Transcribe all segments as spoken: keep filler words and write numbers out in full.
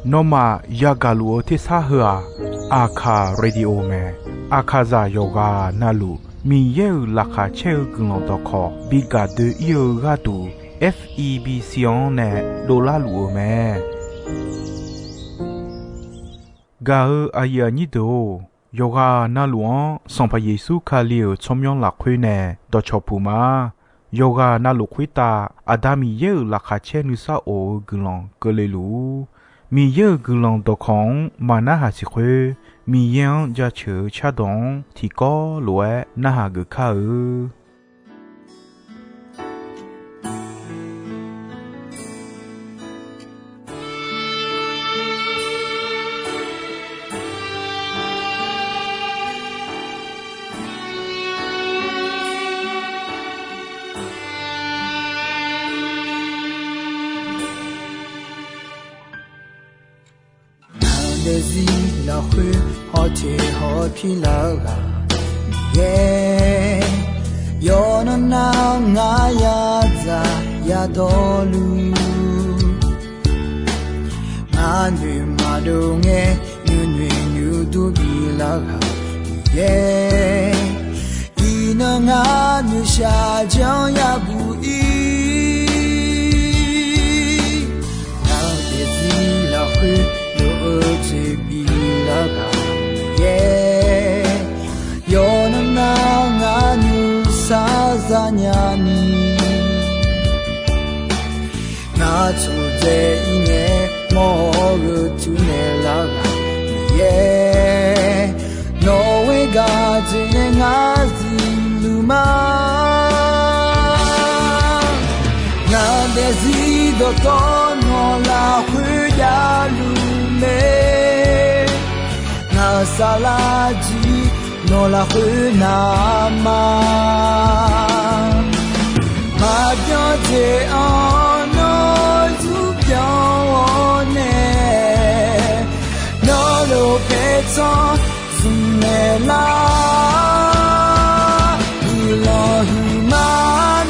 Nawmaf yagaq luf-eu tersar heu-aq, Aqkaq Radio mae. Aqkaqzaq yawqghaq navluf Miqyaer-euq laqkhaq caer-eu guiqlanq dawqkawq bi gaq doe-ir-eu gharduq, F E B C-anr nae dovlar luf-eu mae. Gaq-eu aqyuif aqnyir deuq-or, yawqghaq navluf-anr Sanqpaq Yeqsur Kali-euq tsawrmyanr lafkhoer nae dawqcawq puq ma. Yawqghaq navluf khoertav Aqda Miqyaer-euq laqkhaq caer nuisar of-eu guiqlanq keuvle luf-ur. Miqyaer-euq guiqlanq dawqkawq-anr maqnarhaq siq khoer, Miqyaer-anr jaceuq-eu cardawq-anr tiqkawv lof-aer narhaq geuf kar-eu. Ngaq daefzir lafkhoer hawteq hawpir lar-eu ghaq Miqyaer, yawqnan nar ngar yadzaq yadawrluf, ngar noeq maqdov ngae nuinoeq nuidur bilar ghaq Miqyaer, iqnan ngar noeqshaq janr yabuq ir. Ngaq daefzir lafkhoer lof-eu jeq bilar ghaq Miqyaer, yawqnan nar ngar nuisar zanya ni, ngar tsofdzae ir ngae mawr-eu teunaeq lar ghaq Miqyaer, nawq-euq gaq jeq nae ngar zifluf ma. Ngaq daefzir dawqtawvluf nawq lafkhoer javluf mae, ngaq saflar jir nawq lafkhoer navma, maqbyan jeq-anr nawr zurpyanr-awr nae, nawr lof paertsanr zmqmaeq lar. Guiqlanq huiqma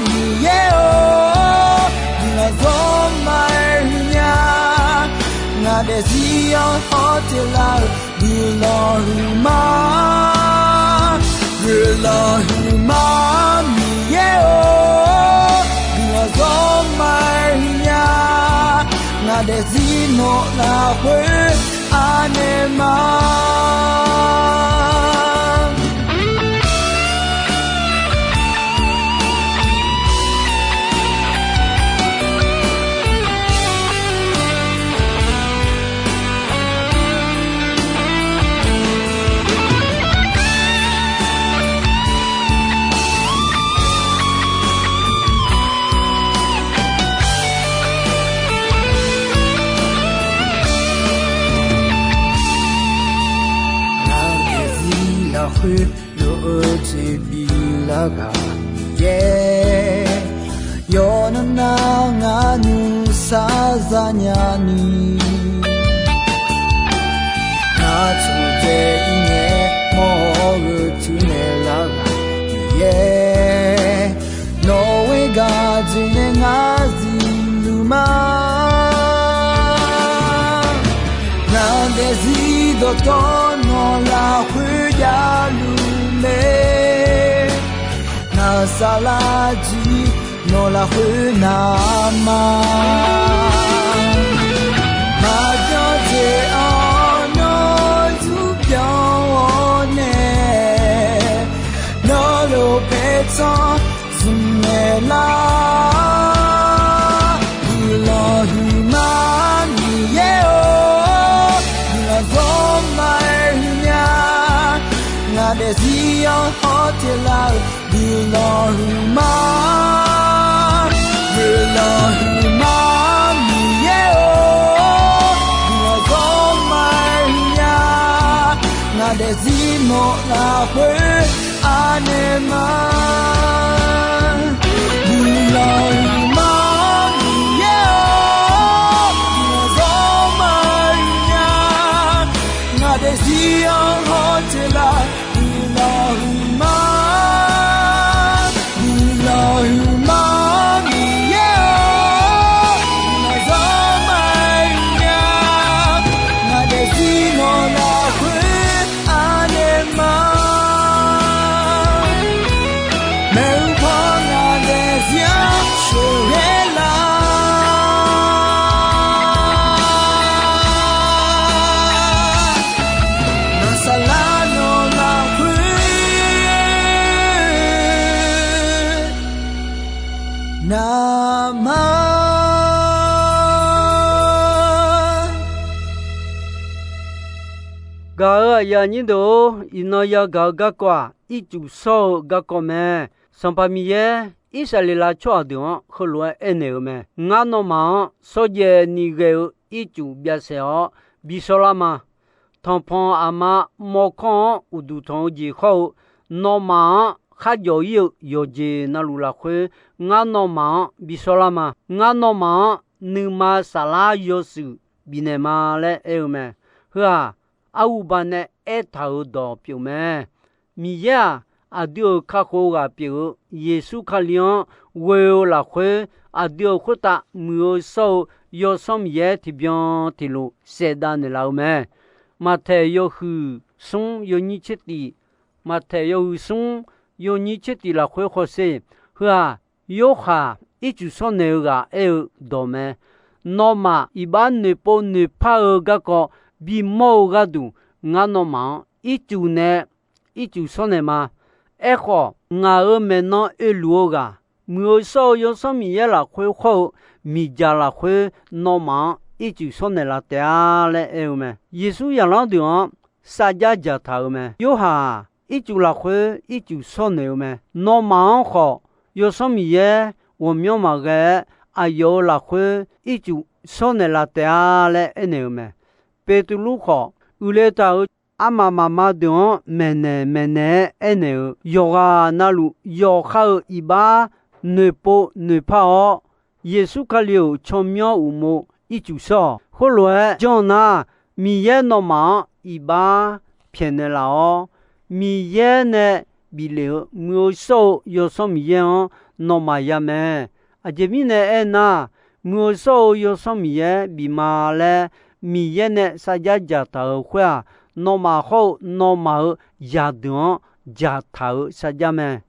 Miqyaer-or, guiqlanq zawrmar-aer huiqnya, ngaq daefzir-anr hawteq lar-eu guiqlanq huiqma, guiqlanq huiqma Miqyaer-or, guiqlanq zawrmar-aer huiqnya, ngaq daefzir nawq lafkhoer anaeq ma. Ngaq daefzir lafkhoer lof-eu jeq bilar ghaq Miqyaer, yawqnan nar ngar nuisar zanya ni, ngar tsofdzae ir ngae mawr-eu teunaeq lar ghaq Miqyaer, nawq-euq gaq jeq nae ngar zifluf ma. Ngaq daefzir dawqtawvluf nawq lafkhoer javluf mae, ngaq saflar jir nawq lafkhoer navma, maqbyan jeq-anr nawr zurpyanr-awr nae, nawr lof paertsanr zmqmaeq lar. Guiqlanq huiqma Miqyaer-or, guiqlanq zawrmar-aer huiqnya, ngaq daefzir-anr hawteq lar-eu guiqlanq huiqma, guiqlanq huiqma Miqyaer-or, guiqlanq zawrmar-aer huiqnya, ngaq daefzir nawq lafkhoer anaeq ma. Guiqlanq huiqma Miqyaer-or, guiqlanq zawrmar-aer huiqnya, ngaq daefzir-anr hawteq lar. Guiqlanq huiqma, guiqlanq huiqma Miqyaer-or, guiqlanq Gaq-euq aqyuif aqnyir deuq-or, iqnan yagaq-eu garkawv-aq, ircuf shawr-eu garkawv mae. Sanqpaq Miqyaer Irsaqleqlav tsawrhaq deuq-anr heulof-aer aernaeq-eu mae: Ngar nawmaf-anr shawrjaev ni ghae-eu ircuf byav saef-awr bi shawrlar ma. Tanqpanq aqma mawrkawr-anr uqduq tanq-eu jeq khawr-eu, nawmaf-anr kharjawf-ir-eu yawqjeq navluf lafkhoer, ngar nawmaf-anr bi shawrlar ma. Ngar nawmaf-anr nuima saflar yawshuif bifnaeq ma laer aer-eu mae. Heu-aq, arhuba nae aertaq-euq dawq pyeuf mae. Miqyaer-aq, aqdui-euq kakhof ghaq pyeuf-eu Yeqsur Kali-anr ghoe-eu lafkhoer, aqdui-euq khoertav muiq-eu shawr-eu Yawsanr Miqyaer tiqbyan tiqlof saefdav naeqlaf-eu mae. Maqtaeq yawhuiq smr yawnyir tser tif, Maqtaeq yawhuiq smr yawnyir tser tif lafkhoer hawsher. Heu-aq, Yorhaq ircuf shawrnaeq-eu ghaq aer-eu dawq mae. Nawmaf iqbax noeqpov noeqpar-eu garkawv bimawr-eu gharduq, ngar nawmaf-anr ircuf nae ircuf shawrnaeq ma. Aerkhawf, ngaq-euq maeqnan oeluf-eu ghaq, muiq-eu shawr-eu Yawsanr Miqyaer lafkhoer khawr-eu miqdzaq lafkhoer nawmaf-anr ircuf shawrnaeq laf taef-a laer aer-eu mae. Yeqsur zaqlanr deuq-anr sarjax dzaqtaq-euq mae. Yorhaq-aq, ircuf lafkhoer ircuf shawrnaeq-eu mae. Nawmaf-anr khawf, Yawsanr Miqyaer ghawqmyanr maqghae-aer, aqyawf-euq lafkhoer ircuf shawrnaeq laf taef-a laer aernaeq-eu mae. Beqtuvluv khawf, uiqle taq-euq armaf mafma deuq-anr maeqnaeq maeqnaeq-aer aernaeq-euq, yawqghaq navluf yawqha-euq iqbax noeqpov noeqpar-awr, Yeqsur Kali-euq tsawrmyanr uqmov ircuf shawr-awq. Khoerlof-aer janr nar, Miqyaer nawmaf-anr iqbax pyaeqnaeq laf-awr, Miqyaer nae bif lef-eu muiq-eu shawr-eu Yawsanr Miqyaer-anr nawmaf ya mae. Aqjeq mirnae aernar, muiq-eu shawr-eu Yawsanr Miqyaer bif ma laer Miqyaer nae sarjax dzaqtaq-euq khoer-aq, nawmaf hawr-eu nawmaf-euq zaqdeuq-anr dzaqtaq-euq sarjax mae.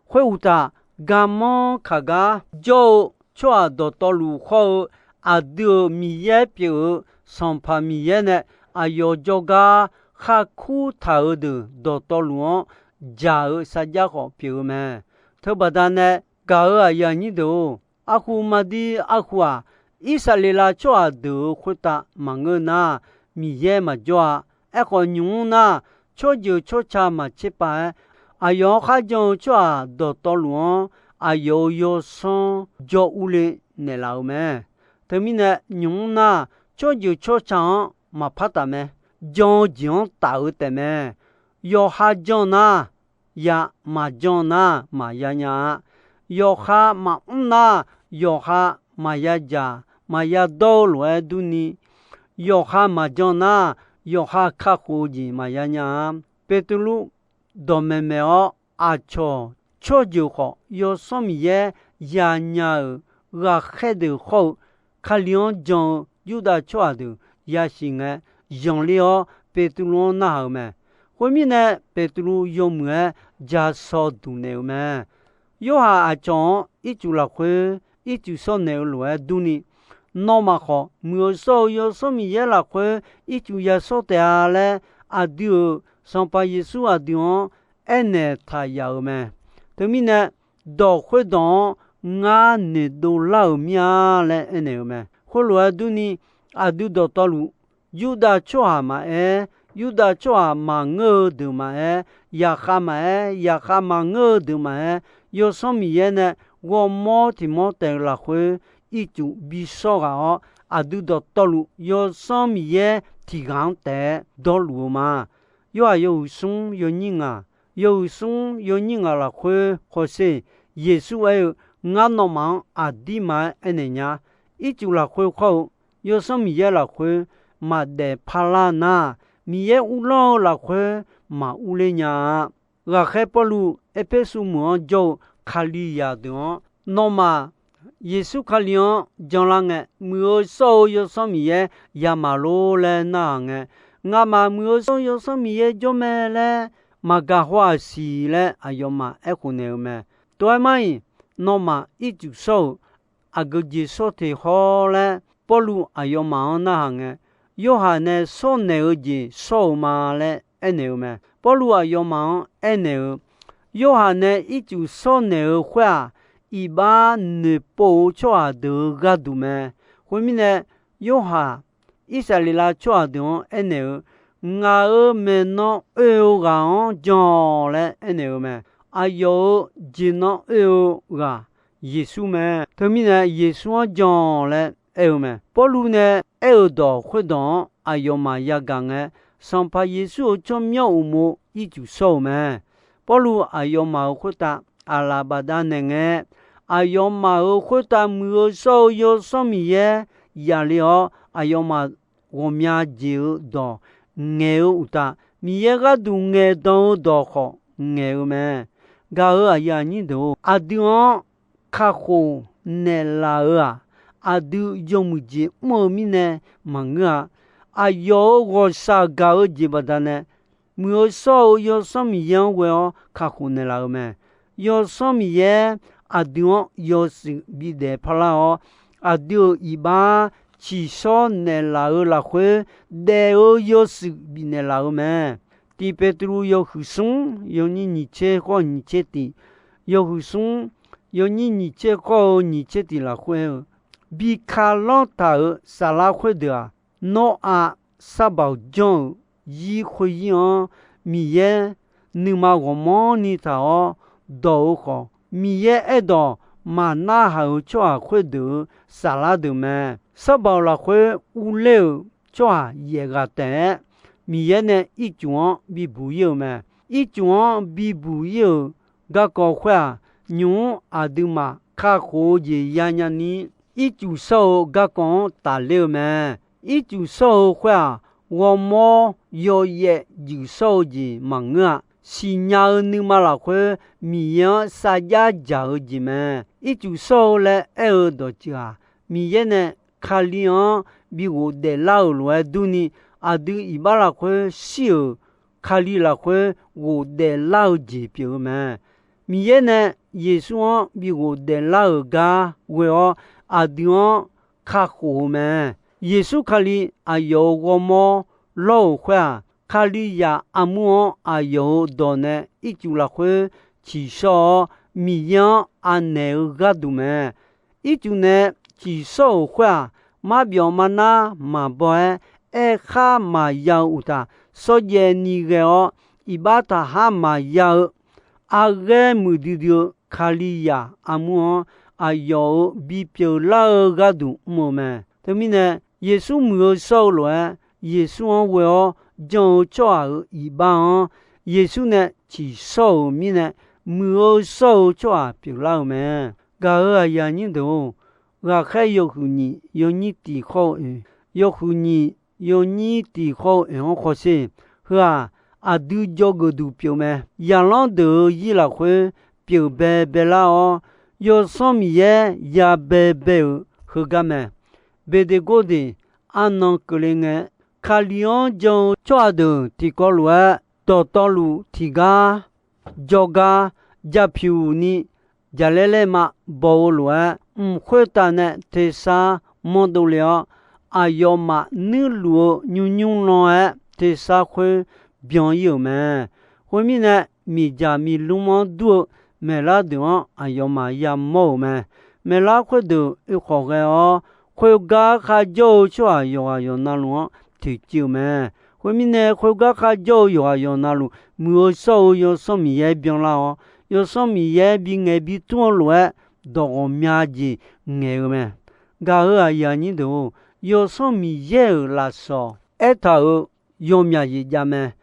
Khoeruqtaf, garmanr kaq gar jawr-eu tsawrhaq dawqtawvluf hawr-eu, aqdui-euq Miqyaer pyeuf-eu Sanqpaq Miqyaer nae aqyawf jawrgar kharkur taq-euq deuq dawqtawvluf-anr dzaq-eu sarjax khawf pyeuf-eu mae. Teubaqda nae gaq-euq aqyuif aqnyir deuq-or, arhu mardir arhu-aq, Irsaqleqlav tsawrhaq deuq-euq khoertav maqngeur nar, Miqyaer maqjawr-a. Aerkhawf, nymq-mr nar, tsawrjeuq tsawrca maqtser pav-aer, aqyawf-anr kharjan-eu tsawrhaq dawqtawvluf-anr aqyawf-euq yawsanr jawr urle naeqlaf-euq mae. Teumirnae, nymq-mr nar, tsawrjeuq tsawrca-anr maqpar taf mae. Jan-eu jeq-anr taf-eu taef mae. Yawqha jan nar, ya, maqjan nar maqya nya-a. Yawqha maqmr nar, yawqha maqya dzaq maqya dawr-eu lof-aer durni, yawqha maqjan nar, yawqha kakhof-eu jeq maqya nya-a. Beqtuvluv dawqmaeq maeq-awr, aqcawq tsawrjeuq khawf, Yawsanr Miqyaer yanya-euq ghaqkhaer deuq hawr-eu, Kali-anr jan-eu Yurdav tsawrhaq deuq yasiq ngae, zanqler-awr Beqtuvluv-anr narhaq-euq mae. Khoermirnae, Beqtuvluv yawmuiq-aer ja shaw duq naeq-euq mae. Yorhaq aqcawq-anr ircuf lafkhoer ircuf shawr naeq-eu lof-aer durni, nawmaf khawf, muiq-eu shawr-eu Yawsanr Miqyaer lafkhoer ircuf ya shawr taef-a laer, aqdui-euq Sanqpaq Yeqsur aqdui-anr aernaeq taq yaf-euq mae. Teumirnae, dawq khoerdawq-anr ngar noeqdov lar-euq mir-a laer aernaeq-euq mae. Khoerlof-aer durni, aqdui dawqtawvluf, Yurdav tsawrhaq maqaer, Yurdav tsawrhaq maqngeur-eu deuq maqaer, yaqkhav maqaer, yaqkhav maqngeur-eu deuq maqaer, Yawsanr Miqyaer nae ghawrmawr tiq mawr taef-eu lafkhoer ircuf bi shawr ghaq-awr, aqdui dawqtawvluf Yawsanr Miqyaer tiq ghaq-anr taef-aer dawrluf-eu ma. Yorhaq yawhuiq smr yawnyir ngaq, yawhuiq smr yawnyir ngaq lafkhoer hawsher, Yeqsur aer-eu, Ngar nawmaf-anr aqdirma-aer aernaeq nya. Ircuf lafkhoer khawr-eu, Yawsanr Miqyaer lafkhoer maqdaef parlar nar, Miqyaer uvlanr-eu lafkhoer maqurler nya-a. Ghaqkhaer Pawrluv Erpersu meuq-anr jawr-eu Kalizaq deuq-anr, nawmaf Yeqsur Kali-anr janlar ngae, muiq-eu shawr-eu Yawsanr Miqyaer yamaf lor laer narhaq ngae, ngamaf muiq-eu shawr-eu Yawsanr Miqyaer jawr mae laer maqgaq haw-aq siq laer aqyawfmaf aerkhof naeq-eu mae. Tov-aer mar-iq, nawmaf ircuf shawr-euq aqgeu jeq shawr teq hawr laer Pawrluv aqyawfmaf-anr narhaq ngae, Yorhaq nae shawrnaeq-eu jeq shawr-euq ma laer aernaeq-eu mae. Pawrluv aqyawfmaf-anr aernaeq-eu, Yorhaq nae ircuf shawrnaeq-eu khoer-aq, iqbax noeqpov-eu tsawrhaq deuq-euq gharduq mae. Khoermirnae, Yorhaq Irsaqleqlav tsawrhaq deuq-anr aernaeq-eu, Ngaq-euq maeqnan oe-eu ghaq-anr jan-awq laer aernaeq-eu mae. Aqyawf-euq jeqnan oe-eu ghaq Yeqsur mae. Teumirnae Yeqsur-anr jan-awq laer aer-eu mae. Pawrluv nae aer-euq dawq khoerdawq-anr aqyawfmaf yagaq ngae, Sanqpaq Yeqsur-euq tsawrmyanr uqmov ircuf shawr-euq mae. Pawrluv aqyawfmaf-euq khoertav aqlaf bafdav naeq ngae, aqyawfmaf-euq khoertav Muiq-eu shawr-eu Yawsanr Miqyaer yaf le-awr, aqyawfmaf ghawqmya jeq-eu dawq ngaeq-eu uqtaf, Miqyaer gharduq ngaeqdan-eu dawq khawf ngaeq-eu mae. Gaq-euq aqyuif aqnyir deuq-or, aqdui-anr kakhof naeqlaf-euq-aq, aqdui yawmuiq jeq mr-eu mirnae maqngeur-a. Aqyawf-euq ghawqshaq gaq-eu jeq baqdanae, Muiq-eu shawr-eu Yawsanr Miqyaer-anr ghoe-awr kakhof naeqlaf-euq mae. Yawsanr Miqyaer aqdui-anr yawshuif bidaef parlar-awr, aqdui-euq iqbax tsiqshawr naeqlaf-eu lafkhoer daef-eu yawshuif bifnaeq laf-eu mae. Tiq Peqtruv yawhuiq smr yawnyir nyiq tser khawr nyiq tser tiq, yawhuiq smr yawnyir nyiq tser khawr-eu nyiq tser tiq lafkhoer-eu, bi ka lanr taq-euq saflar khoerdeuq-aq, Nawrav sar baoq janr-euq zir khoeryir-anr Miqyaer nuima ghawqmanrni taq-awr dawq-eu khawf, Miqyaer aerdawq maqnarhaq-euq tsawrhaq khoerdeuq-euq saflar deuq mae. Sar baoq lafkhoer urler-euq tsawrhaq yaef ghaq taef-aer Miqyaer nae ircuf-anr bibuq ir-euq mae. Ircuf-anr bibuq ir-euq garkawv khoer-aq, nymq-mr aqduimaf kakhof-eu jeq yanya ni, ircuf shawr-eu garkawv-anr tafler-eu mae. Ircuf shawr-eu khoer-aq, ghawrmawr yawyaev juif shawr-eu jeq maqngeur-a. Siqnya-eu nuima lafkhoer Miqyaer-anr sarjax dzaq-eu jeq mae. Ircuf shawr-eu laer aer-eu dawqtsuif-aq, Miqyaer nae Kali-anr bi ghofdaef lar-euq lof-aer durni, aqdui iqbax lafkhoer shir-euq Kali lafkhoer ghofdaef lar-eu jeq pyeuf-eu mae. Miqyaer nae Yeqsur-anr bi ghofdaef lar-euq gar ghoe-awr, aqdui-anr kakhof-eu mae. Yeqsur Kali aqyawf-euq ghawrmawr lawr-euq khoer-aq, Kalizaq armur-anr aqyawf-euq dawq nae ircuf lafkhoer tsiqshawr-awr, Miqyaer-anr anaeq-eu gharduq mae. Ircuf nae tsiqshawr-euq khoer-aq, marbyawf marnar maqbaw-aer, aerkhar maqya-eu uqtaf, shawrjaev ni ghae-awr, iqbax taqhar maqya-eu, arghaer muiqdui dui-eu Kalizaq armur-anr aqyawf-euq bipyeuf lar-eu gharduq mr-eu mae. Teumirnae, Yeqsur muiq-eu shawr-eu lof-aer, Yeqsur-anr ghoe-awr jan-eu tsawrhaq-euq iqbax-anr, Yeqsur nae tsiqshawr-euq mirnae, muiq-eu shawr-eu tsawrhaq pyeuflar-euq mae. Gaq-euq aqyuif aqnyir deuq-or, ghaqkhaer yawhuiq nyiq yawnyir tiq khawr-eu oeq, yawhuiq nyiq yawnyir tiq khawr-eu oeq-anr khawsher. Heu-aq, aqdui dzawgeuf duq pyeuf mae. Zaqlanr deuq-euq zir lafkhoer pyeuf baebae lar-awr, Yawsanr Miqyaer ya baebae-euq heugar mae. Beqdeqgordeq arnan keuvle ngae, Kali-anr jan-eu tsawrhaq deuq tiqkawv lof-aer, dawqtawvluf tiqgar jawrgar japyuq ni jaqlaer laer ma baw-eu lof-aer, mq khoertav nae tersar manrdov le-awr, aqyawfmaf nuirluf-eu nymrnymr lan-aer tersar khoer byan ir-euq mae. Khoermirnae, miqdzaq miqlmr-anr dur-eu maeqlar deuq-anr aqyawfmaf yamawr-euq mae. Maeqlar khoerdeuq oekhawf ghae-awr, khoergar kharjawr-eu tsawrhaq yawqghaq yawqnavluf-anr toeqciv-euq mae. Khoermirnae, khoergar kharjawr-eu yawqghaq yawqnavluf, muiq-eu shawr-eu Yawsanr Miqyaer byanlar-awr, Yawsanr Miqyaer bingaeq bitmr-eu lof-aer, dawq ghawqmya jeq ngaeq-eu mae. Gaq-euq aqyuif aqnyir deuq-or, Yawsanr Miqyaer-euq lafsawq aertaq-euq yawmyaq jeq jav mae.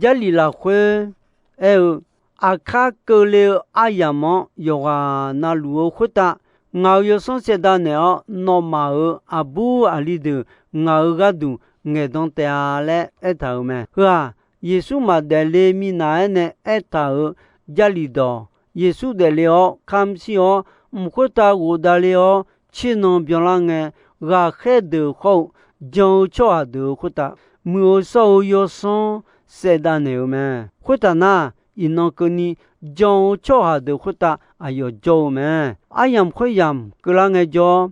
Jarlif lafkhoer aer-eu, aqkar keuvle-eu aryamq-anr yawqghaq navluf-eu khoertav, ngaq-euq Yawsanr saevdav naeq-awr, nawmaf-euq aqbur aqli deuq ngaq-euq gharduq ngaeqdan taef-a laer aertaq-euq mae. Heu-aq, Yeqsur maqdaef le minav-aer nae aertaq-euq Jarlif dawq, Yeqsur daefle-awr kamq shir-awr, mq khoertav ghofdav le-awr tsernan byanlar ngae, ghaqkhaer deuq khawr-eu jan-eu tsawrhaq deuq-euq khoertav, muiq-eu shawr-eu Yawsanr saevdav naeq-euq mae. Khoertaq nar, iqnan keuvni jan-eu tsawrhaq deuq khoertav aqyawf jawr-eu mae. Aryamq khoeryamq keuvlar ngaejawr,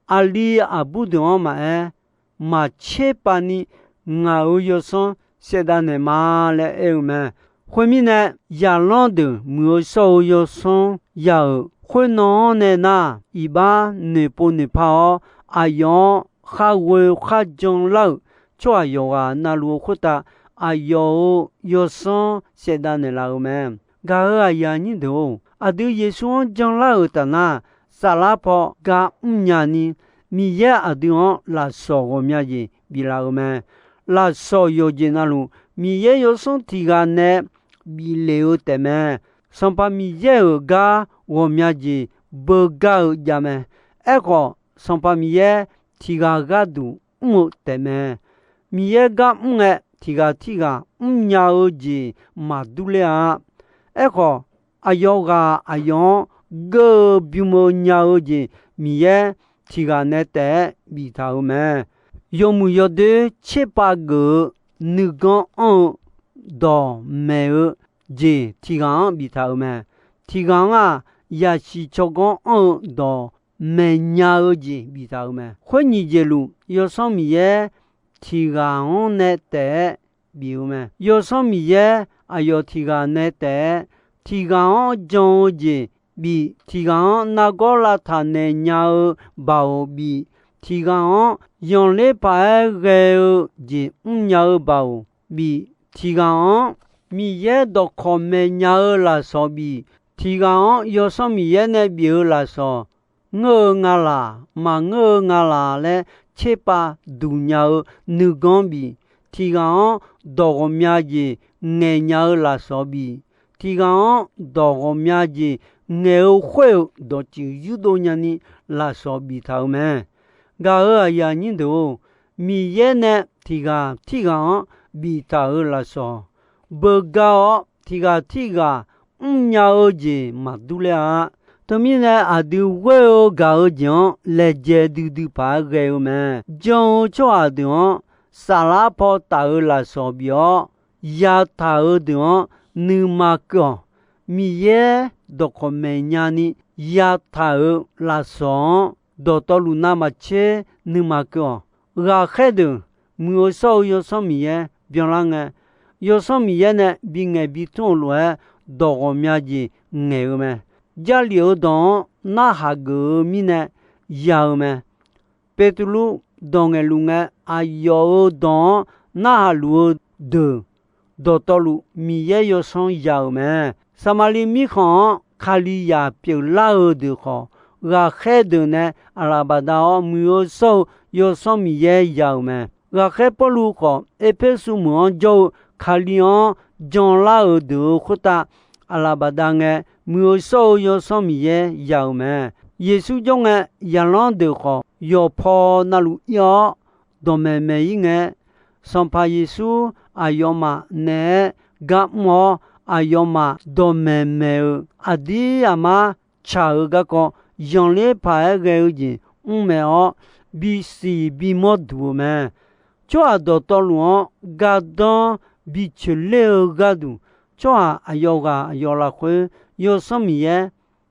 aqli aqbur deuq-anr maqaer, maqtser pavni ngaq-euq Yawsanr saevdav naeq ma laer aer-eu mae. Khoermirnae, zaqlanr deuq muiq-eu shawr-eu Yawsanr ya-euq khoernan-anr nae nar, iqbax noeqpov noeqpa-awr, aqyawf-anr khar ghoe khar janlar-euq tsawrhaq yawqghaq navluf-eu khoertav, aqyawf-euq yawsanr saevdav naeqlaf-eu mae. Gaq-euq aqyuif aqnyir deuq-or, aqdui Yeqsur-anr janlar-euq tafnar, saflar paw gar mrnya ni, Miqyaer aqdui-anr lafsawq ghawqmya jeq biflaf-eu mae. Lafsawq yawqjeq navluf, Miqyaer yawsanr tiq ghaq nae biflef-eu taefmae. Sanqpaq Miqyaer-euq gar ghawqmya jeq beugar-eu javmae. Aerkhawf, Sanqpaq Miqyaer tiq ghaq gharduq mr-eu taefmae. Miqyaer gar mr ngae, tiq ghaq tirghaq mrnya-eu jeq maqdur ler-a. Aerkhawf, aqyawf ghaq aqyawf-anr geur-eu bym-eu nya-eu jeq Miqyaer tiq ghaq nae taef-aer biftaq-euq mae. Yawmuiq yawdoer tserpav geuf-eu nuiganr anr-eu dawqmaeq-eu jeq tiq ghaq-anr biftaq-euq mae. Tiq ghaq-anr-aq, yaqsiq tsawrganr anr-eu dawq maeqnya-eu jeq biftaq-euq mae. Khoer nyiq jeq luf, Yawsanr Miqyaer tiq ghaq-anr nae taef-aer bif-eu mae. Yawsanr Miqyaer aqyawf tiq ghaq nae taef-aer, tiq ghaq-anr jan-eu jeq bif, tiq ghaq-anr nargawr lavtaq naeq nya-eu baoq bif, tiq ghaq-anr zanqler paq-aer ghae-eu jeq mrnya-eu baoq bif, tiq ghaq-anr Miqyaer dawqkawq maeqnya-eu lafsawq bif, tiq ghaq-anr Yawsanr Miqyaer nae bif-eu lafsawq ngeur-eu nga laq, maqngeur-eu nga laq laer tserpav duq nya-eu nuiganr bif, tiq ghaq-anr dawq ghawqmya jeq ngaeq nya-eu lafsawq bif, tiq ghaq-anr dawq ghawqmya jeq ngaeq-eu khoer-euq dawqtsuif yurdov nyani lafsawq biftaq-euq mae. Gaq-euq aqyuif aqnyir deuq-or, Miqyaer nae tiq ghaq tirghaq-anr biftaq-euq lafsawq beugar-awr, tiq ghaq tirghaq mrnya-eu jeq maqdur ler-a. Teumirnae, aqdui ghoer-eu gaq-eu jeq-anr laejae duidui paq-aer ghae-eu mae. Jan-eu tsawrhaq deuq-anr saflar paw taf-eu lafsawq bif-awr, yataq-euq deuq-anr nuima keuv-awq. Miqyaer dawqkawq maeqnya ni yataq-euq lafsawq-anr, dawqtawvluf navmaqtser nuima keuv-awq. Ghaqkhaer deuq, muiq-eu shawr-eu Yawsanr Miqyaer byanlar ngae, Yawsanr Miqyaer nae bingaeq bitmr-eu lof-aer dawq ghawqmya jeq ngaeq-eu mae. Jarlif-eu dawq-anr narhaq geuf-eu mirnae ya-eu mae. Beqtuvluv dawq ngaeqluf ngae, aqyawf-euq dawq-anr narhaq luf-eu deuq, dawqtawvluf Miqyaer yawsanr ya-euq mae. Saqmaqliv mirkhanq-anr Kalizaq pyeuflar-eu deuq khawf, ghaqkhaer deuq nae aqlaf bafdav-awr, muiq-eu shawr-eu Yawsanr Miqyaer ya-euq mae. Ghaqkhaer Pawrluv khawf, Erpersu meuq-anr jawr-eu Kali-anr janlar-euq deuq-euq khoertav aqlaf bafdav ngae, muiq-eu shawr-eu Yawsanr Miqyaer ya-euq mae. Yeqsur jawr ngae, zaqlanr deuq khawf yawqpaw navluf ir-awr dawqmaeq maeq-ir ngae, Sanqpaq Yeqsur aqyawfmaf naeq-aer gar mr-awr, aqyawfmaf dawqmaeq maeq-euq aqdir aqmar tsaq-eu garkawv zanqler paq-aer ghae-eu jeq mr maeq-awr, bisiq bimawr duq-eu mae. Tsawrhaq dawqtawvluf-anr gardanr bicoeqler-eu gharduq, tsawrhaq aqyawf ghaq aqyawf lafkhoer Yawsanr Miqyaer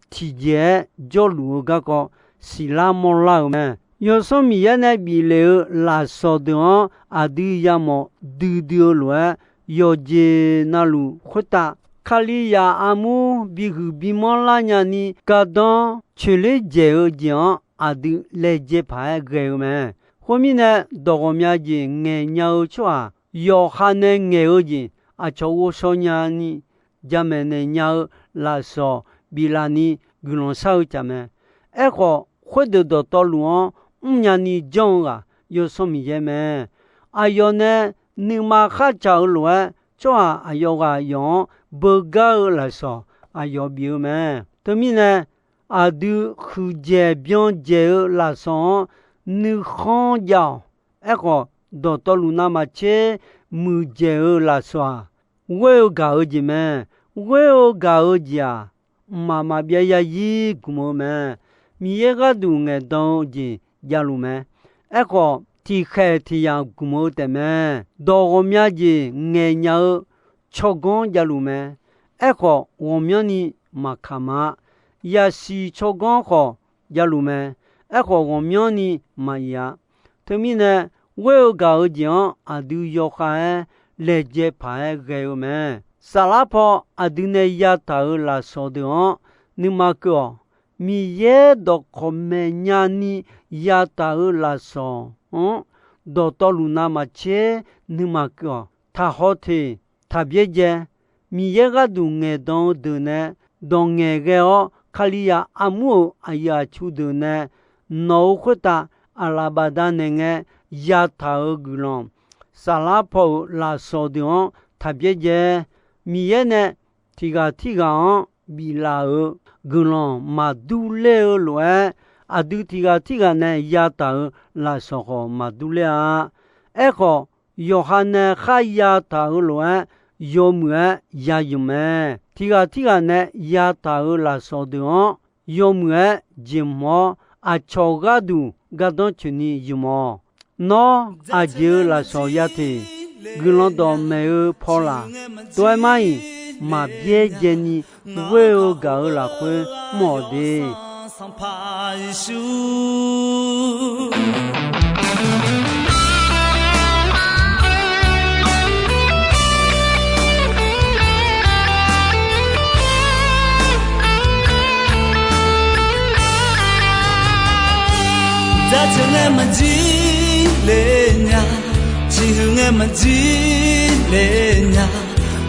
tiqjeq-aer jawrluf-eu garkawv siqlar mawrlar-euq mae. Yawsanr Miqyaer nae bif lef-eu lafsawq deuq-anr aqdui yamawf duidui-eu lof-aer, yawqjeq navluf khoertav Kalizaq armur bihuiq bimanr lar nyani gardanr coeqler dzaeq-eu jeq-anr aqdui laejae paq-aer ghae-eu mae. Khoermirnae, dawq ghawqmya jeq ngaeqnya-eu tsawrhaq yawqha nae ngaeq-eu jeq aqcawq ghovshaw nyani jamaeq naeq nya-eu lafsawq biflaf ni guiqlanq shar-eu tsaq mae. Aerkhawf, khoerdeuq dawqtawvluf-anr mrnya ni janr-eu ghaq Yawsanr Miqyaer mae. Aqyawf nae nuima khartsaq-eu lof-aer, tsawrhaq aqyawf ghaq yawq-anr beugar-eu lafsawq aqyawf bif-eu mae. Teumirnae, aqdui huiqdzaeq byan dzaeq-eu lafsawq-anr nuikhanr jav-awq. Aerkhawf, dawqtawvluf navmaqtser muiqdzaeq-eu lafsawq-aq, ghoer-eu gaq-eu jeq mae. Ghoer-eu gaq-eu jeq-aq, mqmaq maqbyav zarzir gmq-eu mae. Miqyaer gharduq ngaeqdan-eu jeq javluf mae. Aerkhawf, tiqkhaeq tiq yamq gmq-eu taefmae. Dawq ghawqmya jeq ngaeqnya-eu tsawrganr javluf mae. Aerkhawf, ghawqmyanrni maqkaq ma. Yasiq tsawrganr khawf javluf mae. Aerkhawf, ghawqmyanrni maqir-a. Teumirnae, ghoer-eu gaq-eu jeq-anr aqdui yawkhav-aer laejae paq-aer ghae-eu mae. Saflar paw aqdui nae yataq-euq lafsawq deuq-anr nuima keuv-awq. Miqyaer dawqkawq maeqnya ni yataq-euq lafsawq-anr dawqtawvluf navmaqtser nuima keuv-awq. taqhaw teq taq byaerdzae. Miqyaer gharduq ngaeqdan-eu deuq nae dawq ngaeqghae-awr, Kalizaq armur-euq aqyuif aqtsu deuq nae nawq-euq khoertav aqlaf bafdanaeq ngae yataq-euq guiqlanq, saflar paw-euq lafsawq deuq-anr taq byaerdzae. Miqyaer nae tiq ghaq tirghaq-anr biflaf-euq guiqlanq maqdur ler-eu lof-aer, aqdui tiq ghaq tirghaq nae yataq-euq lafsawq khawf maqdur ler-a. Aerkhawf, yawqha nae khar yataq-euq lof-aer, yawmuiq-aer ya ymq mae. Tiq ghaq tirghaq nae yataq-euq lafsawq deuq-anr yawmuiq-aer jeqhmq-awr, aqcawq gharduq gardanr tsoeqni ymq-awq. Nawr aqjeq-euq lafsawq ya teq, guiqlanq dawqmaeq-eu paw laq, tov-aer mar-iq, maqbyaerdzaeni ghoer-eu gaq-euq lafkhoer mr-awq de. Sanqpaq Yeqsur, jaceuq ngae maqjir le nya, ciqhuiq ngae maqjir le nya,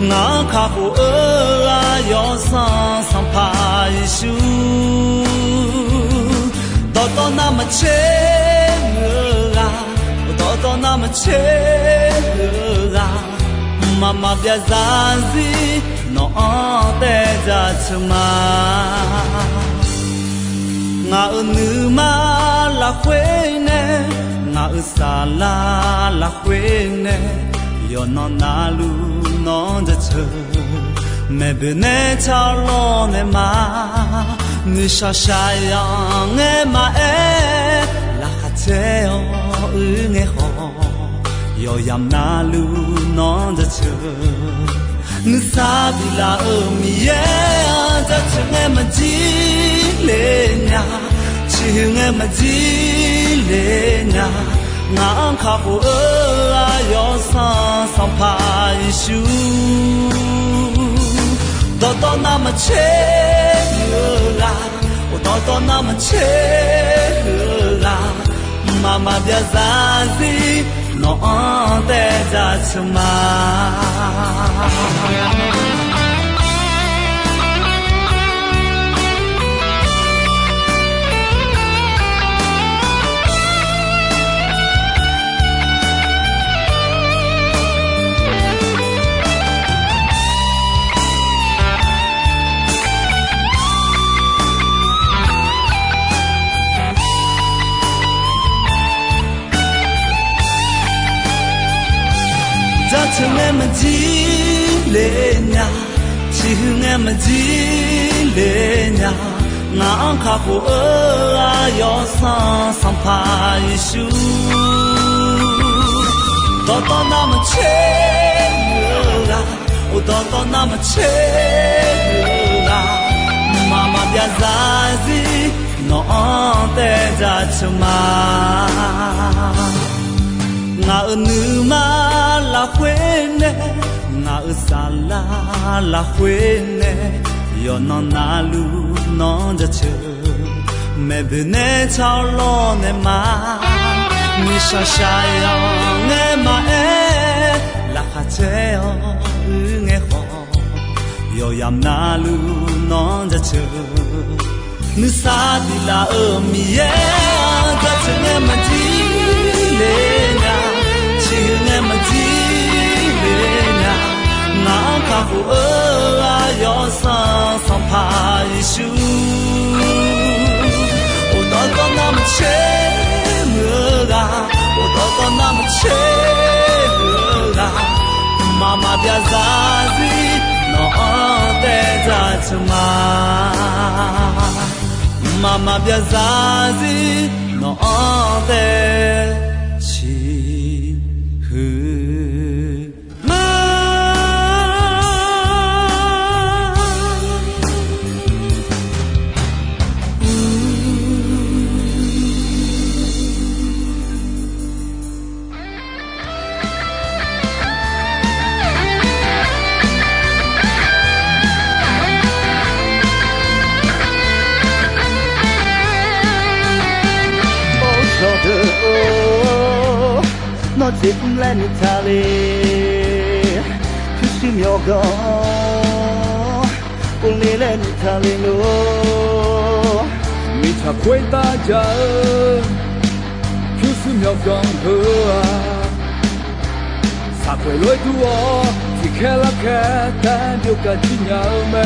ngaq-anr kakhof-eu ghaq yawsanr Sanqpaq Yeqsur, dawqtawv navmaqtser muiq-eu ghaq, dawqtawv navmaqtser muiq-eu ghaq, mqmaq maqbyav zarzir nawq-anr taev jaceuq ma. Ngaq-euq nuima lafkhoer nae, ngaq-euq saflar lafkhoer nae, yawqnan navluf nawq-anr jaceuq, maeqboeq nae tsawrlawr nae ma, nuishaq shaqyanq ngae maqaer, laqkhaq caer-awr uir ngae khawf, yawqyamq navluf nawq-anr jaceuq, nuisar biflaf-euq Miqyaer-anr jaceuq ngae maqjir le nya, ciqhuiq ngae maqjir le nya, ngaq-anr kakhof-eu ghaq yawsanr Sanqpaq Yeqsur, dawqtawv navmaqtser muiq-eu ghaq, dawqtawv navmaqtser muiq-eu ghaq, mqmaq maqbyav zarzir nawq-anr taev jaceuq ma. Jaceuq ngae maqjir le nya, ciqhuiq ngae maqjir le nya, ngaq-anr kakhof-eu ghaq yawsanr Sanqpaq Yeqsur, dawqtawv navmaqtser muiq-eu ghaq, dawqtawv navmaqtser muiq-eu ghaq, mqmaq maqbyav zarzir nawq-anr taev jaceuq ma. Ngaq-euq nuima lafkhoer nae, ngaq-euq saflar lafkhoer nae, yawqnan navluf nawq-anr jaceuq, maeqboeq nae tsawrlawr nae ma, nuishaq shaqyanq ngae maqaer, laqkhaq caer-awr uir ngae khawf, yawqyamq navluf nawq-anr jaceuq, nuisar biflaf-euq Miqyaer-anr jaceuq ngae maqjir le nya, ciqhuiq ngae maqjir le nya, ngaq-anr kakhof-eu ghaq yawsanr Sanqpaq Yeqsur, dawqtawv navmaqtser muiq-eu ghaq, dawqtawv navmaqtser muiq-eu ghaq, mqmaq maqbyav zarzir nawq-anr taev jaceuq ma. Mqmaq maqbyav zarzir nawq-anr taev ciqhuiq ma. Or, cawqdeuq-or, nawr jeq mr laer nuitaq le. pyurshuir myawqganq, uvle laer noeqtaq le nor, mirtsaq khoertav jaq-eu pyurshuir myawqganq heu-aq, saqkhoeq lof-aer dur-awr tiqkhaer larkhaer taef byov gaq jir nya-eu mae.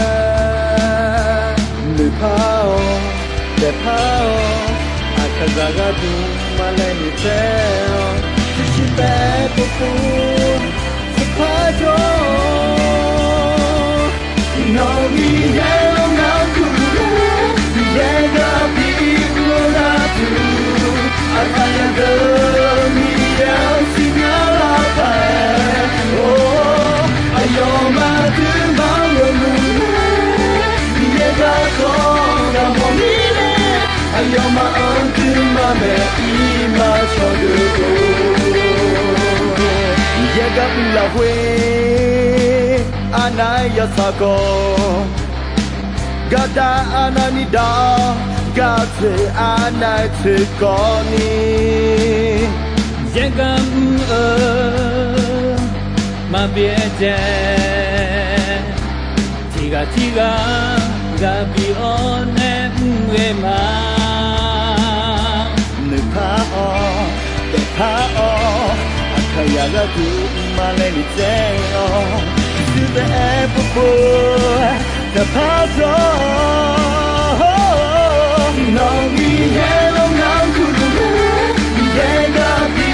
Noeqpar-awq, daefpar-awq, aqkaqzaq gharduq maqlaeq noeqtsaev-awq. Pyurshuir taef-aer povpov, tiqpar jawr-awq. Nawq-euq Miqyaer-anr ngar kurluf-eu, Miqyaer gar bi uvlanr-eu, aqkaqzaq deuq Miqyaer-anr siqnya lar paq-aer, or, aqyawfmaf aqduimaf-anr yawmuiq-aer, Miqyaer garkawv gar mawf mirnae, aqyawfmaf-anr aqduimaf maeq ir ma cawq deuq-or. Miqyaer gar bif lafkhoer arnav-aer yawtsaq kawv, gardav arnavni dav-awr, gaq tsoeq arnav-aer tsoeq kawvni, yaergaq mr-eu maqbyaerdzae, tiqghaq tirghaq ghaq bif-awr nae mr ghae ma. Noeqpar-awq, daefpar-awq, aqkaqzaq gharduq maqlaeq noeqtsaev-awq. Pyurshuir taef-aer povpov, daefpar jawr-awq. Nawq-euq Miqyaer-anr ngar kurluf-eu, Miqyaer gar bi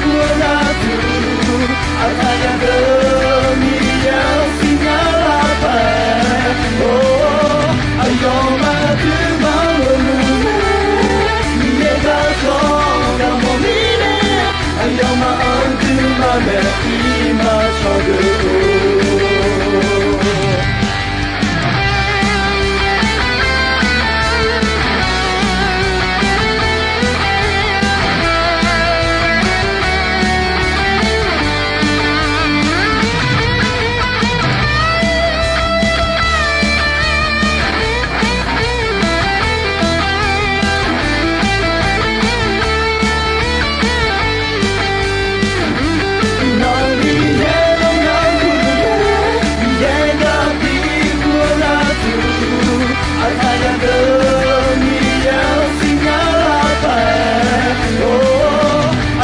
uvlanr-eu, aqkaqzaq deuq Miqyaer-anr siqnya lar paq-aer, or, aqyawfmaf aqduimaf-anr yawmuiq-aer, Miqyaer garkawv gar mawf mirnae, aqyawfmaf aqduimaf maeq ir ma cawq deuq-or.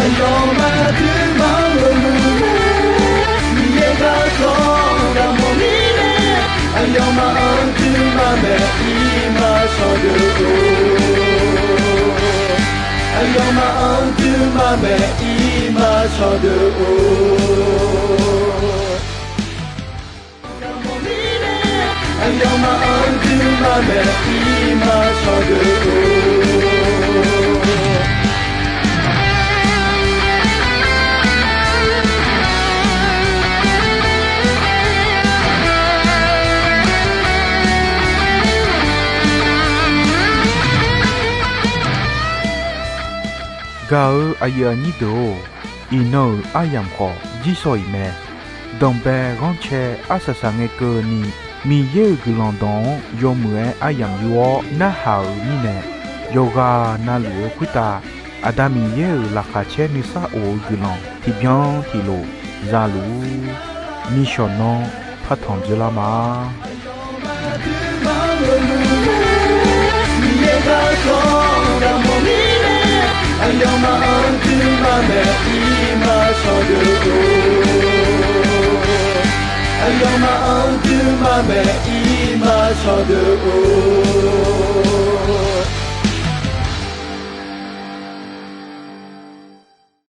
Aqyawfmaf aqduimaf-anr yawmuiq-aer, Miqyaer garkawv gar mawf mirnae, aqyawfmaf aqduimaf maeq ir ma cawq deuq-or. Aqyawfmaf aqduimaf maeq ir ma cawq deuq-or. Aqyawfmaf aqduimaf maeq ir ma cawq deuq-or. Gaq-eu aqyuif aqnyir deuq-or, iqnan-euq aryamq khawf jirsawq iq mae. Danqbae ghanrcae arsaq saqngae keuvni, Miqyaer-euq guiqlanq dawq-anr yawmuiq-aer aryamq yur-awr narhaq-euq mirnae, yawqghaq navluf-eu khoertav Aqda Miqyaer-euq laqkhaq caer nuisar of-eu guiqlanq tiqbyan tiqlof za luf-ur. Nishawq nanr partanq dzeurlar ma. Aqyawfmaf aqduimaf maeq ir ma cawq deuq-or.